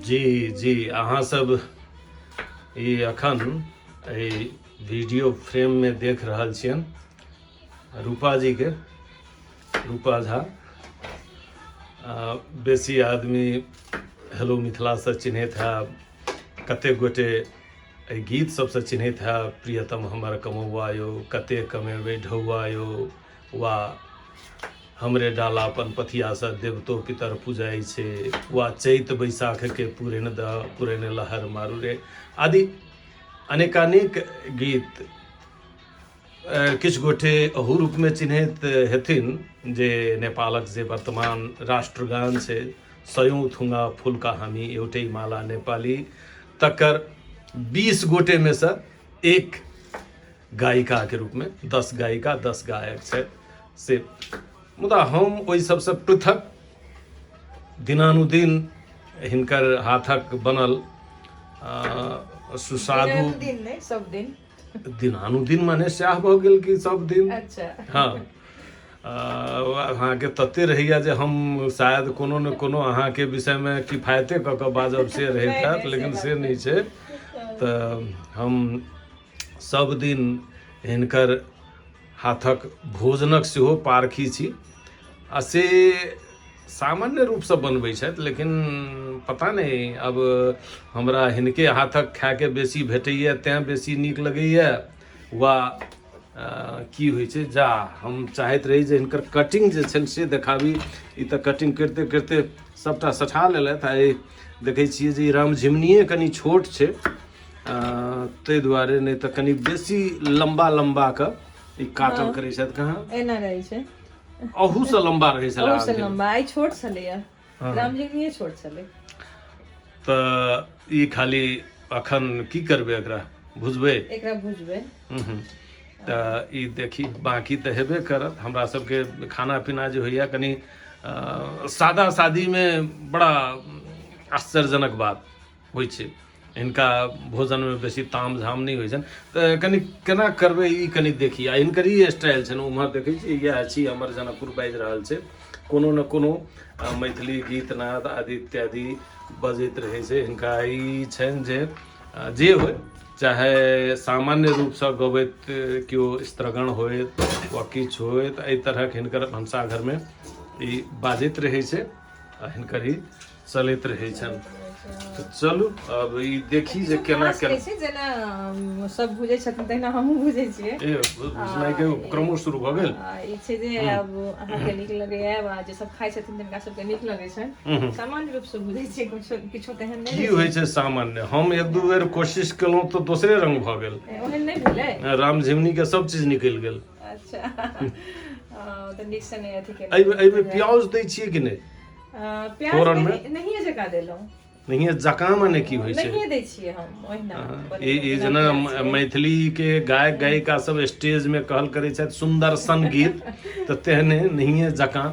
जी जी, अहाँ सब ई अखन एहि वीडियो फ्रेममे देख रहल छियनि रूपा जीके, रूपा झा। बेसी आदमी हेलो मिथिलासँ चिन्हैत हैब, कतेक गोटे एहि गीत सबसँ चिन्हैत हैब, प्रियतम हमर कमौआ यौ, कतेक कमेबै ढौआ यौ, वा हमरे डाला अपन पथियासँ देवतो पितर पुजाइ छै, वा चैत बैसाखके पुरैन दऽ पुरैन लहर मारू रे, आदि अनेकानेक गीत। किछु गोटे अहू रूपमे चिन्हैत हेथिन जे नेपालक जे वर्तमान राष्ट्रगान छै, सयौँ थुङ्गा फुलका हामी एउटै माला नेपाली, तकर 20 गोटेमे सँ एक गायिकाके रूपमे, 10 गायिका 10 गायक छथि से। मुदा हम ओहि सबसँ पृथक दिनानुदिन हिनकर हाथक बनल सुस्वादु दिनानुदिन नहि, सब दिन। दिनानुदिन माने सएह भऽ गेल कि सब दिन। अच्छा। हँ, अहाँके तते रहैया जे हम शायद कोनो ने कोनो अहाँके विषयमे किफायते कऽ कऽ बाजब से रहैत हैत, लेकिन से नहि छै। तऽ हम सब दिन हिनकर हाथक भोजनक सेहो पारखी छी, आ से सामान्य रूपसँ बनबै छथि, लेकिन पता नहि अब हमरा हिनके हाथक खायके बेसी भेटैए तैँ बेसी नीक लगैए वा की होइ छै। जा हम चाहैत रही जे हिनकर कटिंग जे छनि से देखाबी। ई तऽ कटिंग करिते करिते सभटा सठा लेलथि। आ देखै छियै जे ई रामझिमनिए कनि छोट छै ताहि दुआरे, नहि तऽ कनि बेसी लम्बा लम्बा के ई काटल करै छथि। कहाँ एना रहै छै? अहूसँ लम्बा रहै छलै। अहूसँ लम्बा। आइ छोट छलैया रामझिमनिए, छोट छलै। तऽ ई खाली अखन की करबै? एकरा भुजबै? एकरा भुजबै। तऽ ई देखी, बाँकी तऽ हेबे करत। हमरा सबके खाना पीना जे होइए कनि सादा सादीमे, बड़ा आश्चर्यजनक बात होइ छै। हिनका भोजनमे बेसी ताम झाम नहि होइ छनि। तऽ कनि केना करबै ई कनि देखी। आ हिनकर ई स्टाइल छनि। ओम्हर देखै छी, इएह छी हमर जनकपुर बाजि रहल छै, कोनो ने कोनो मैथिली गीत नाद आदि इत्यादि बजैत रहै छै। हिनका ई छनि जे जे होइ, चाहे सामान्य रूपसँ गबैत केओ स्त्रगण होइत वा किछु होइत, एहि तरहक हिनकर भनसाघरमे ई बाजैत रहै छै आ हिनकर ई चलैत रहै छनि। तऽ चलू, अब ई देखी जे केना केना छै। जेना सब भुजै छथिन तहिना हमहूँ भुजै छियै। ए, भुजनाइ के उपक्रमो शुरू भऽ गेल। ई छै जे आब अहाँके नीक लगैया वा जे सब खाइ छथिन तिनका सबके नीक लगै छनि। सामान्य रूपसँ भुजै छियै, किछो किछो तेहन नहि। की होइ छै सामान्य? हम एक दू बेर कोशिश केलहुँ तऽ दोसरे रंग भऽ गेल। ओहन नहि भेलै? राम झिमनी के सब चीज निकलि गेल। अच्छा, तऽ नीकसँ नहि अथी केलहुँ। एहिमे प्याज दै छियै कि नहि? प्याज फोरनमे? नहिए जकाँ देलहुँ। नहिए जकाँ माने की होइ छै? नहिए दै छियै हम, ओहिना। ई जेना मैथिली के गायक गायिका सब स्टेज में कहल करै छथि सुन्दर सन गीत, तऽ तेहने नहिए जकाँ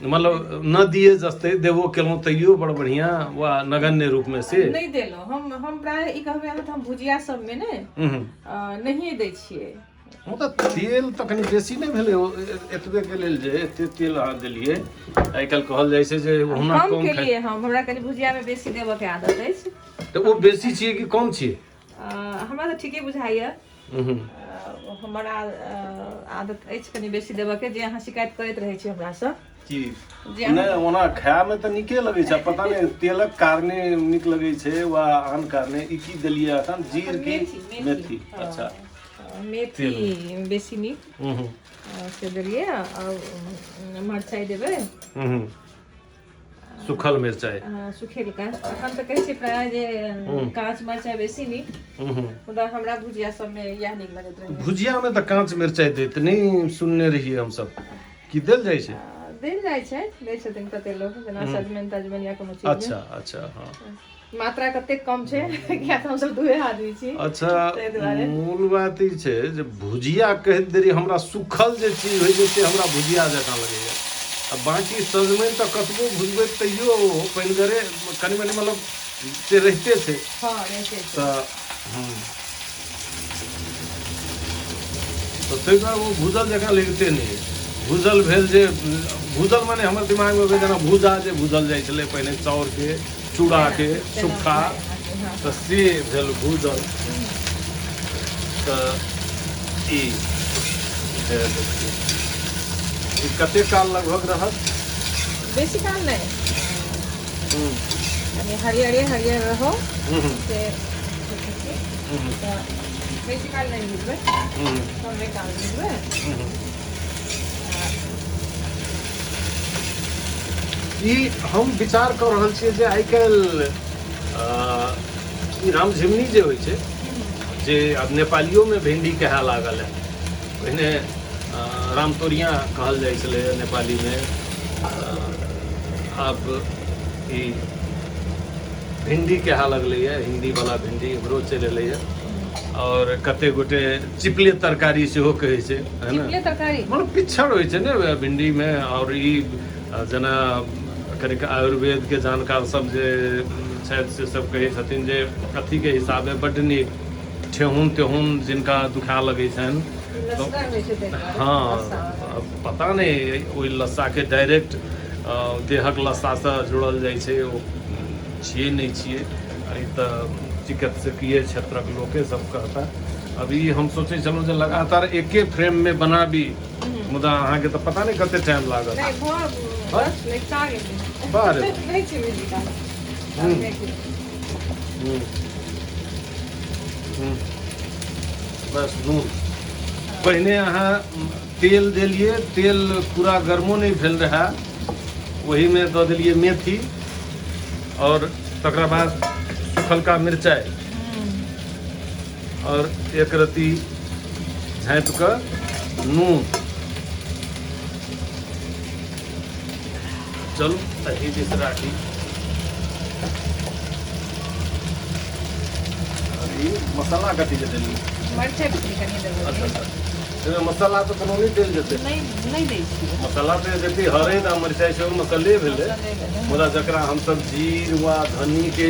मतलब न दिए जस्ते, देबो केलहुँ तैयो बड़ बढ़िआँ वा नगण्य रूपमे से? नहि देलहुँ हम। हम प्रायः ई कहबै अहाँ तऽ हम भुजिया सबमे ने नहिए दै छियै। मुदा तेल तऽ कनि बेसी नहि भेलै एतबेके लेल जे एते तेल अहाँ देलियै? आइ काल्हि कहल जाइ छै जे ओहुना कम कम केलियै हम। हमरा कनि भुजियामे बेसी देबऽके आदत अछि। तऽ ओ बेसी छियै कि कम छियै? हमरा तऽ ठीके बुझाइए। हमर आदत अछि कनि बेसी देबऽके, जे अहाँ शिकायत करैत रहै छी हमरासँ। की नहि, ओना खायमे तऽ नीके लगै छै, पता नहि तेलक कारणे नीक लगै छै वा आन कारणे। ई की देलियै अखन, जीर की मेथी? अच्छा, मेथी बेसी नीक से देलियै आ मरचाइ देबै। सुखल मिरचाइ? सुखेलका। अखन तऽ कहै छै प्रायः जे काँच मरचाइ बेसी नीक, मुदा हमरा भुजिया सबमे इएह नीक लगैत रहै। भुजियामे तऽ काँच मिरचाइ दैत नहि सुनने रहियै हमसब, की देल जाइ छै? देल जाइ छै, दै छथिन कते लोक, जेना सजमनि तजमनि या कोनो चीज। अच्छा अच्छा, हँ। मात्रा कतेक कम छै, किया तऽ हमसब दुए आदमी छी। अच्छा, मूल बात ई छै जे भुजिया कहैत देरी हमरा सुखल जे चीज होइ छै से हमरा भुजिया जकाँ लगैया, आ बाँकी सजमनि तऽ कतबो भुजबै तैयो पानिगरे कनि मनि मतलब से रहिते छै। हँ, रहिते छै। तऽ तऽ ताहि दुआरे ओ भूजल जकाँ लगिते नहि। भूजल भेल जे भूजल माने हमर दिमागमे भेल जेना भूजा जे भूजल जाइ छलै पहिने चाउरके चूड़ाके सुखा, तऽ से भेल भूजल। तऽ ई भेल, देखियौ ई कते काल लगभग रहत? बेसी काल नहि, कनि हरियरे हरियर रहो से तऽ बेसी काल नहि भुजबै, कमे काल भुजबै। ई हम विचार कऽ रहल छियै जे आइ काल्हि ई रामझिमनी जे होइ छै, जे आब नेपालियोमे भिंडी कहे लागल है, पहिने रामतोरिया कहल जाइ छलै नेपालीमे, आब ई भिंडी कहे लगलैए, हिन्दीवला भिंडी इम्हरो चलि एलैए। आओर कते गोटे चिपले तरकारी सेहो कहै छै, है ने? चिपले तरकारी मतलब पिछड़ होइ छै ने भिंडीमे। आओर ई जेना कनिक आयुर्वेदके जानकार सब जे छथि से सब कहै छथिन जे अथीके हिसाबे बड्ड नीक, ठेहुन तेहुन जिनका दुखाए लगै छनि, हँ पता नहि ओहि लस्साके डायरेक्ट देहक लस्सासँ जुड़ल जाइ छै, ओ छियै नहि छियै, ई तऽ चिकित्सकीय क्षेत्रक लोके सब कहता। अभी हम सोचै छलहुँ जे लगातार एके फ्रेममे बनाबी, मुदा अहाँके तऽ पता नहि कते टाइम लागत। बस नून। पहिने अहाँ तेल देलियै, तेल पूरा गर्मो नहि भेल रहए, ओहिमे दऽ देलियै मेथी और तकरा बाद सुखलका मिरचाइ और एक रत्ती झाँपि कऽ नून। चलू एहि दिस राखी। ई मसाला कथी के देलियै? मरचाइ कनि देबै। अच्छा अच्छा, एहिमे मसाला तऽ कोनो नहि देल जेतै? नहि, नहि दै छियै मसाला। तऽ जते हरैद आ मरचाइ सेहो मसाले भेलै, मुदा जकरा हमसब जीर वा धन्नीके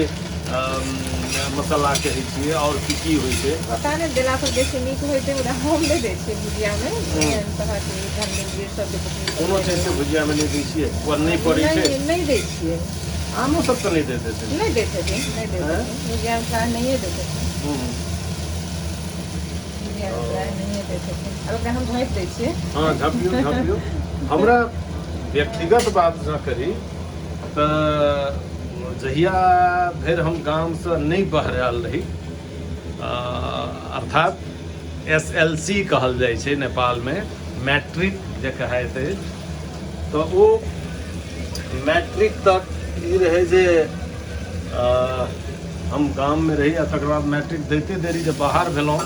मसाला कहै छियै, आओर की की होइ छै पता नहि, देला पर बेसी नीक होइतै, मुदा हम नहि दै छियै भुजियामे एहन तरहके धन्नी जीर सबके। कोनो चीजके भुजियामे नहि दै छियै वा नहि पड़ै छै? नहि दै छियै। आमो सब तऽ नहि दैत हेतै? नहि दैत हेथिन, नहि दैत हेथिन। भुजियामे प्रायः नहिए दैत हेथिन, भुजियामे प्रायः नहिए दैत हेथिन। आब एकरा हम झाँपि दै छियै। हँ, झाँपियौ झाँपियौ। हमरा व्यक्तिगत बात जँ कही तऽ जहिया धरि हम गामसँ नहि बहरायल रही, अर्थात एस एल सी कहल जाइ छै नेपालमे, मैट्रिक जे कहाइत अछि, तऽ ओ मैट्रिक तक ई रहै जे हम गाममे रही आ तकर बाद मैट्रिक दैते देरी जे बाहर भेलहुँ,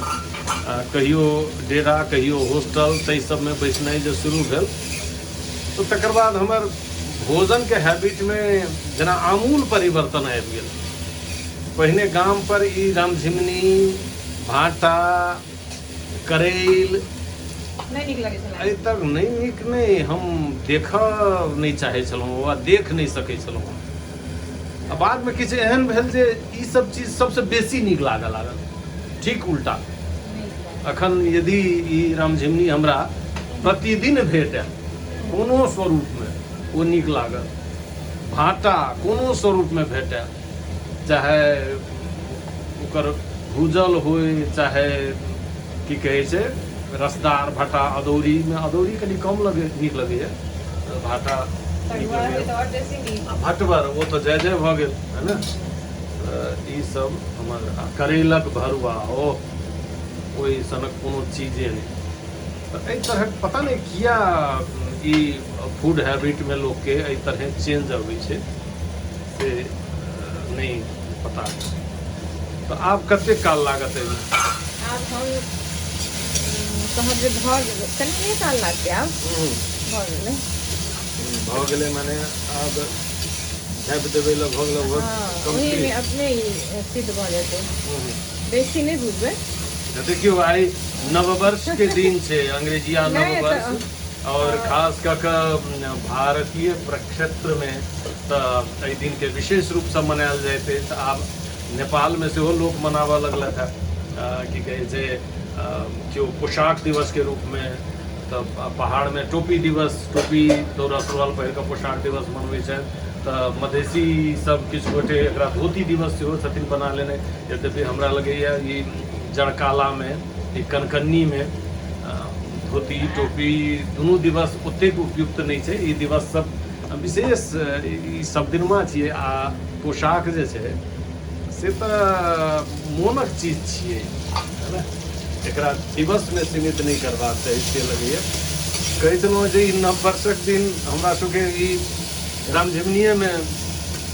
कहियो डेरा कहियो होस्टल, ताहि सबमे बैसनाइ जे शुरू भेल, तऽ तकर बाद हमर भोजनके हैबिटमे जेना आमूल परिवर्तन आबि गेल। पहिने गाम पर ई रामझिमनी, भाँटा, करैल नहि नीक लगै छलै? एहि तक नहि नीक, नहि, हम देखऽ नहि चाहै छलहुँ वा देख नहि सकै छलहुँ। आ बादमे किछु एहन भेल जे ई सब चीज सबसँ बेसी नीक लागऽ लागल, ठीक उल्टा। अखन यदि ई रामझिमनी हमरा प्रतिदिन भेटय कोनो स्वरूपमे, ओ नीक लागत। भाँटा कोनो स्वरूपमे भेटय, चाहे ओकर भूजल होइ, चाहे की कहै छै रसदार भाँटा अदौरीमे, अदौरी कनि कम लगै, नीक लगैए, भाँटा नीक लगैए। आ भटबर ओ तऽ जय जय भऽ गेल है ने। तऽ ईसब हमर आ करैलक भरुआ, ओ ओहि सनक कोनो चीजे नहि। तऽ एहि तरहक पता नहि किया ई फूड हैबिटमे लोकके एहि तरहे चेंज अबै छै से नहि पता। तऽ आब कतेक काल लागत एहिमे? आब हम कहब जे भऽ गेलै, कनिए काल लागतै आब। भऽ गेलै। भऽ गेलै, माने आब झाँपि देबै लगभग लगभग। हँ, ओहिमे अपने ई सिद्ध भऽ जेतै, बेसी नहि बुझबै। देखियौ, आइ नववर्ष के दिन छै, अंग्रेजिया नववर्ष, और खास कऽ कऽ भारतीय प्रक्षेत्रमे तऽ एहि दिनके विशेष रूपसँ मनायल जाइत अछि। आब नेपालमे सेहो लोक मनाबऽ लगलथि हेँ, की कहै छै, केओ पोशाक दिवसके रूपमे, तऽ पहाड़मे टोपी दिवस, टोपी दौरा सुरुवाल पहिर कऽ पोशाक दिवस मनबै छथि। तऽ मधेसी सब किछु गोटे एकरा धोती दिवस सेहो छथिन बना लेने। यद्यपि हमरा लगैए ई जड़कालामे, ई कनकन्नीमे धोती टोपी दुनू दिवस ओतेक उपयुक्त नहि छै। ई दिवस सब विशेष ई सब दिनमा छियै, आ पोशाक जे छै से तऽ मोनक चीज छियै, है ने? एकरा दिवसमे सीमित नहि करबाक चाही से लगैए। कहै छलहुँ जे ई नव वर्षक दिन हमरा सबके ई रामझिमनीएमे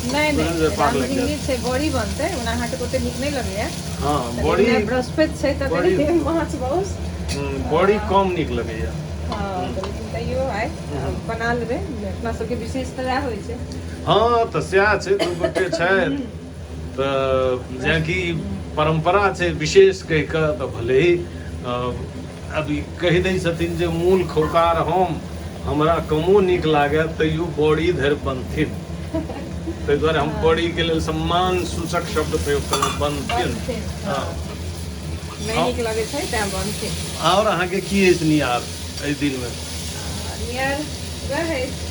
नहि नहि पार लागि जायत छै, बड़ी बनतै। ओना अहाँके तऽ ओते नीक नहि लगैया। हँ, बड़ी बृहस्पति छै तऽ कनि माछ माउस बड़ी कम नीक लगैया। हँ, लेकिन तैयो आइ बना लेबै, अपना सबके विशेष तऽ होइ छै। हँ, तऽ सएह छै, दू गोटे छथि तऽ जेकि परम्परा छै विशेष कहि कऽ तऽ भले ही अभी कहि दै छथिन जे मूल खौकार हम, हमरा कमो नीक लागए तैयो बड़ी धरि बनथिन, ताहि दुआरे हम बड़ीके लेल सम्मान सूचक शब्द प्रयोग केलहुँ, बनथिन। हँ, नहि नीक लगै छै तैं बनथिन। आओर अहाँके की अछि नियार एहि दिनमे? नियार वएह अछि,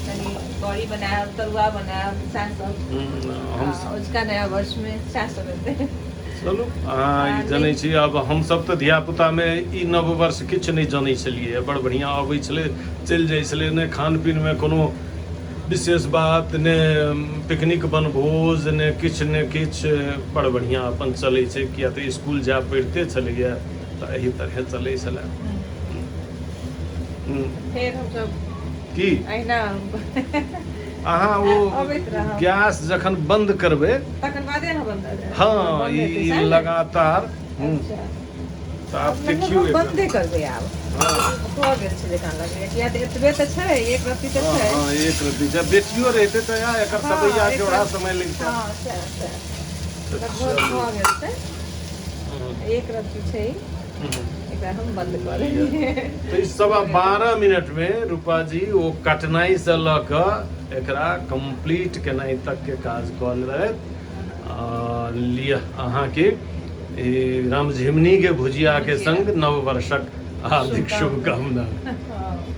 कनि बड़ी बनायब, तरुआ बनायब, सएह सब। हम अजुका नया वर्षमे सएह सब हेतै। चलू, अहाँ ई जनै छी। आब हमसभ तऽ धियापुतामे ई नव वर्ष किछु नहि जनै छलियै, बड़ बढ़िआँ अबै छलै चलि जाइ छलै, नहि खान पीनमे कोनो विशेष बात, ने पिकनिक बनभोज, ने किछु ने किछु, बड़ बढ़िआँ अपन चलै छै, किया तऽ इसकुल जाय पड़िते छलैए तऽ एहि तरहे चलै छलै। फेर हमसभ की अहिना अहाँ ओ अबैत रहब। गैस जखन बंद करबै तखन बादे अहाँ बंद करबै। हँ, बंद हेतै, ई सएह ने? लगातार। अच्छा। तऽ आब लगभग देखियौ हम एक बेर। बंदे करबै आब। हँ। भऽ गेल छै जकाँ लगैया, किया तऽ एतबे तऽ छै, एक रत्ती तऽ हँ छै। हँ, एक रत्ती छै, बेसियो रहितै तऽ इएह एकर हँ, सबैया एकर जोड़ा समय लगितै। हँ, सएह सएह तऽ लगभग चलू। भऽ गेल छै, एक रत्ती छै, एकरा हम बंद कऽ देलियै। तऽ ई 12:15 मिनटमे रूपा जी ओ कटनाइसँ लऽ कऽ एकरा कम्प्लीट केनाइ तकके काज कऽ लेलथि। आ लिअ, अहाँके ई रामझिमनीके भुजियाके भुजिया। संग नव वर्षक हार्दिक शुभकामना। शुभकामना। हँ।